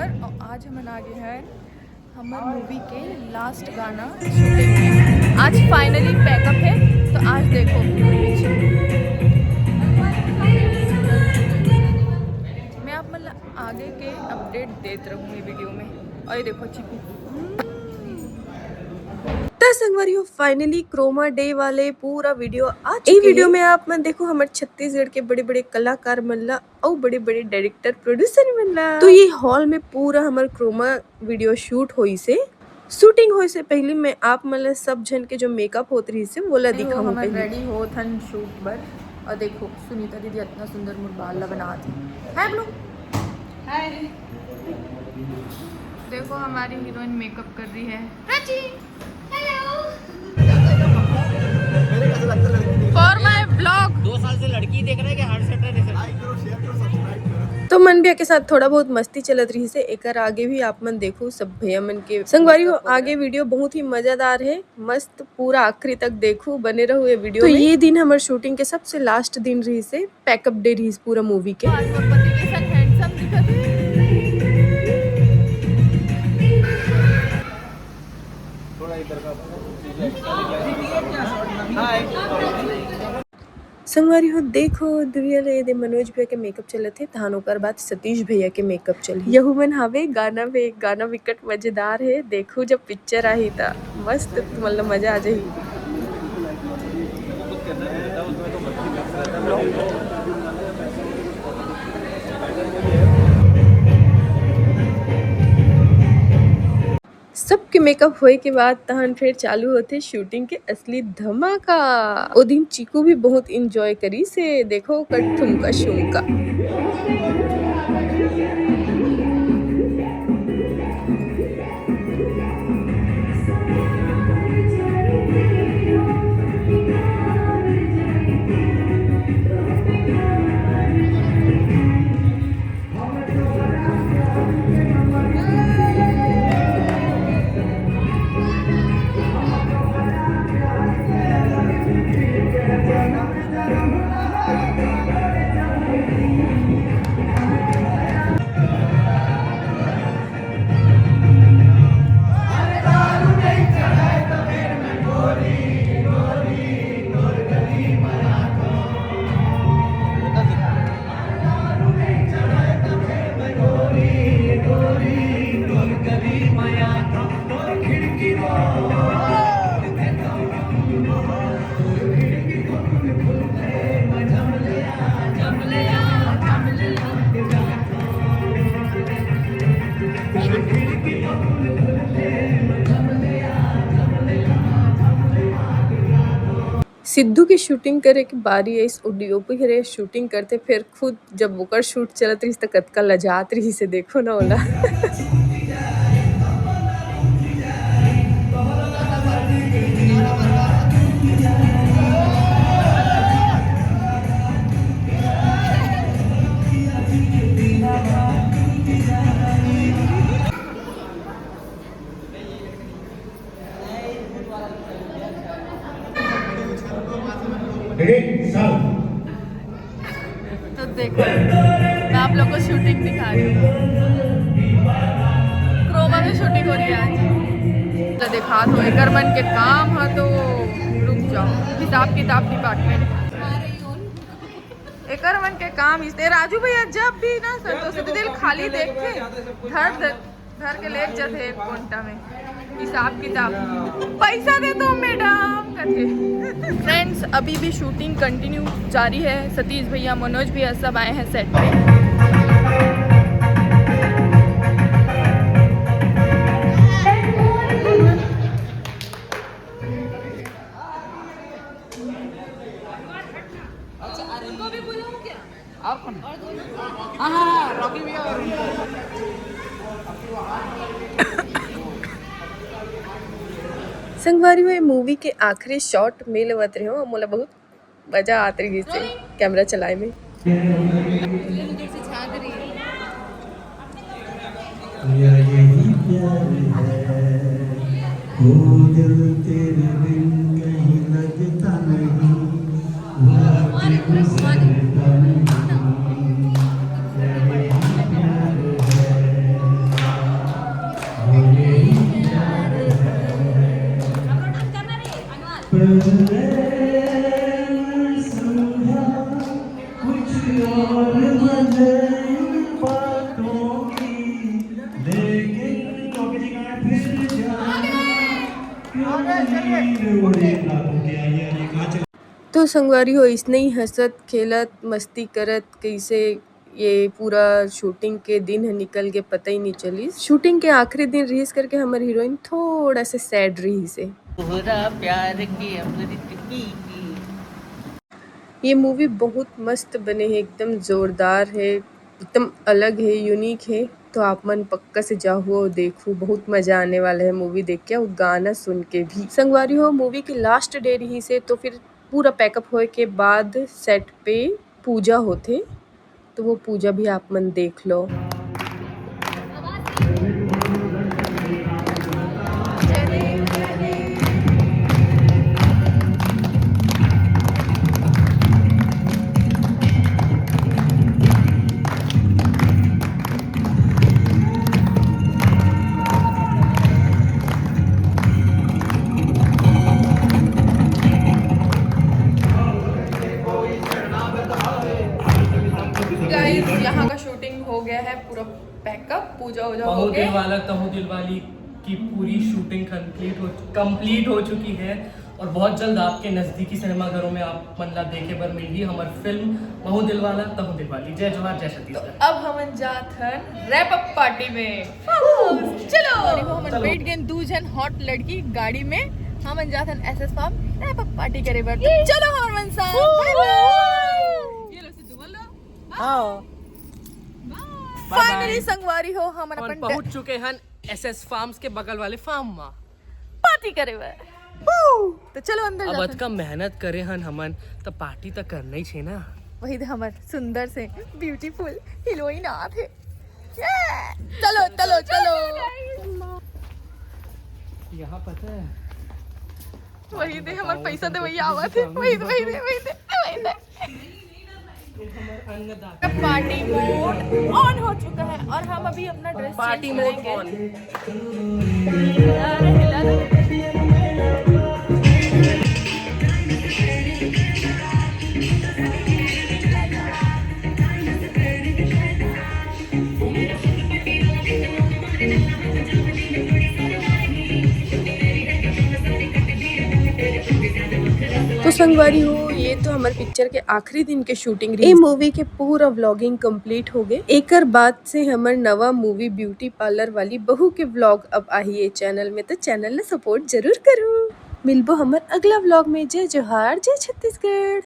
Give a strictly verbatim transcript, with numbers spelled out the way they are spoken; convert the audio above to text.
और आज हमन आ गे हैं हमर मूवी के लास्ट गाना शूटिंग में। आज फाइनली पैकअप है, तो आज देखो मैं आप मन ला आगे के अपडेट देत रहूँगी वीडियो में। और ये देखो चिकू। त संगवारी हो, फाइनली क्रोमा डे वाले पूरा वीडियो आ चुके वीडियो में आप मन देखो हमर छत्तीसगढ़ के बड़े बड़े कलाकार मन ला अउ बड़े बड़े डायरेक्टर प्रोड्यूसर मन ला। तो ये हॉल में पूरा हमर क्रोमा वीडियो शूट होइस हे। शूटिंग होए से पहले मैं आप मन ला सब झन के जो मेकअप होत रहिस हे वो ला देखो, दिखाऊं हमन पहले। रेडी होत हन शूट बर। और देखो सुनीता दीदी इतना सुंदर मोर बाल ला बनात हे। हाय ब्लू। हाय। देखो हमारी हीरोइन मेकअप कर रही है। Prachi. Hello. For my vlog। दो साल से लड़की देख रहे हैं कि हर सैटरडे से? तो मन भैया के साथ थोड़ा बहुत मस्ती चलत रहिस हे। एकर आगे भी आप मन देखो सब भैया मन के। संगवारी हो, आगे वीडियो बहुत ही मजेदार है, मस्त, पूरा आखिरी तक देखो, बने रहो ये वीडियो तो में। ये दिन हमर शूटिंग के सबसे लास्ट दिन रहिस हे, पैकअप डे रहिस पूरा मूवी के। आज मोर पति के संग हैंडसम दिखत हे। थोड़ा इधर का हाय। संगवारी हो, देखो दुरिया ले दे मनोज भैया के मेकअप चलत हे, तहान ओकर बाद सतीश भैया के मेकअप चलही। यहू मन हावे गाना में, एक गाना विकट मजेदार हे, देखो जब पिक्चर आही त मस्त तुमन ला मजा आ जाही। सबके मेकअप होए के बाद तहन फिर चालू होथे शूटिंग के असली धमाका। ओ दिन चीकू भी बहुत एंजॉय करिस हे, देखो ओकर ठुमका शुमका। सिद्धू के शूटिंग करे के बारी आइस, ओ डीओपी हरे शूटिंग करथे, फिर खुद जब ओकर शूट चलत रहिस त कतका लजात रहिस हे, देखो ना ओला। तो देखो, मैं आप लोग को शूटिंग दिखा रही हूँ। क्रोमा में शूटिंग हो रही है आज। तो दिखा दो, एकर मन के काम है तो रुक जाओ। हिसाब किताब डिपार्टमेंट, एकर मन के काम इस। ए राजू भैया, जब भी ना संतोष दीदी खाली देख के धर दे, धर के लेट जाथे एक कोंटा में। हिसाब किताब, पैसा दे दो मैडम कथे। फ्रेंड्स, अभी भी शूटिंग कंटिन्यू जारी है। सतीश भैया, मनोज भैया सब आए हैं सेट पे। अच्छा, अरे उनको भी बुलाऊं क्या? और कौन? हाँ, हाँ, हाँ, रॉकी भैया और संगवारी हो, ये मूवी के आखिरी शॉट में लेवत रहे हो, मोला बहुत मजा आत रहिस हे कैमरा चलाए में। या यही प्यार है, वो दिल तेरे बिन कहीं लगता नहीं, वो दिल तेरे बिन कहीं लगता नहीं। या यही प्यार है। और मुझे इन बातों की, लेकिन कभी ना फिर जाना, क्यों नींद उड़े रातों की। आइए, आइए, कहाँ चले? तो संगवारी हो, इसने ही हंसत, खेलत, मस्ती करत, कैसे ये पूरा शूटिंग के दिन ह निकल के पता ही नहीं चलिस। शूटिंग के आखिरी दिन रिहिस करके हमर हीरोइन थोड़ा से सैड रिहिस हे। तोहरा प्यार के अमृत पी के। ये मूवी बहुत मस्त बने हे, एकदम जोरदार हे, एकदम अलग हे, यूनिक हे। तो आप मन पक्का से जाहू और देखू, बहुत मजा आने वाला है मूवी देख के और गाना सुन के भी। संगवारी हो, मूवी के लास्ट डे रिहिस हे, तो फिर पूरा पैकअप होए के बाद सेट पे पूजा होथे, तो वो पूजा भी आप मन देख लो। गाइस, यहाँ का शूटिंग हो गया है पूरा पैकअप, पूजा वूजा हो गया। दिलवाला तहु दिलवाली की पूरी शूटिंग कंप्लीट हो कंप्लीट हो चुकी है और बहुत जल्द आपके नजदीकी सिनेमाघरों में आप मन ला देखे बर मिलही हमर फिल्म महू दिलवाला तहु दिलवाली। जय जोहार, जय छत्तीसगढ़। अब हमन जात हन रैप अप पार्टी में। चलो, अरे वो हमन चलो। बैठ गए दू झन हॉट लड़की गाड़ी में। हमन जात हन SS farm wrap up party करे बर। तो चलो हमर मन संग। बाय बाय। ये लो, सिद्धू बोल दो। हाँ। बाय। फाइनली संगवारी हो, हमन अपन पहुंच चुके हन एसएस फार्म्स के बगल वाले फार्म में पार्टी करे बर। तो चलो अंदर अब जाते हैं। अतका मेहनत करे हन हमन, तो पार्टी तो करना ही छे ना। वही तो हमर सुंदर से ब्यूटीफुल हीरोइन आत हे। चलो, चलो, चलो। यहाँ पता है, वही दे हमर पैसा दे, वही आवत हे। वही दे, वही दे, वही दे, वही दे। पार्टी मोड ऑन हो चुका है और हम अभी अपना ड्रेस पार्टी मोड ऑन। तो संगवारी हो, ये तो हमर पिक्चर के आखिरी दिन के शूटिंग रही। ए मूवी के पूरा व्लॉगिंग कंप्लीट हो गए। एकर बाद से हमर नवा मूवी ब्यूटी पार्लर वाली बहू के व्लॉग अब आही ये चैनल में, तो चैनल ला सपोर्ट जरूर करू। मिलबो हमर अगला व्लॉग में। जय जोहार, जय छत्तीसगढ़।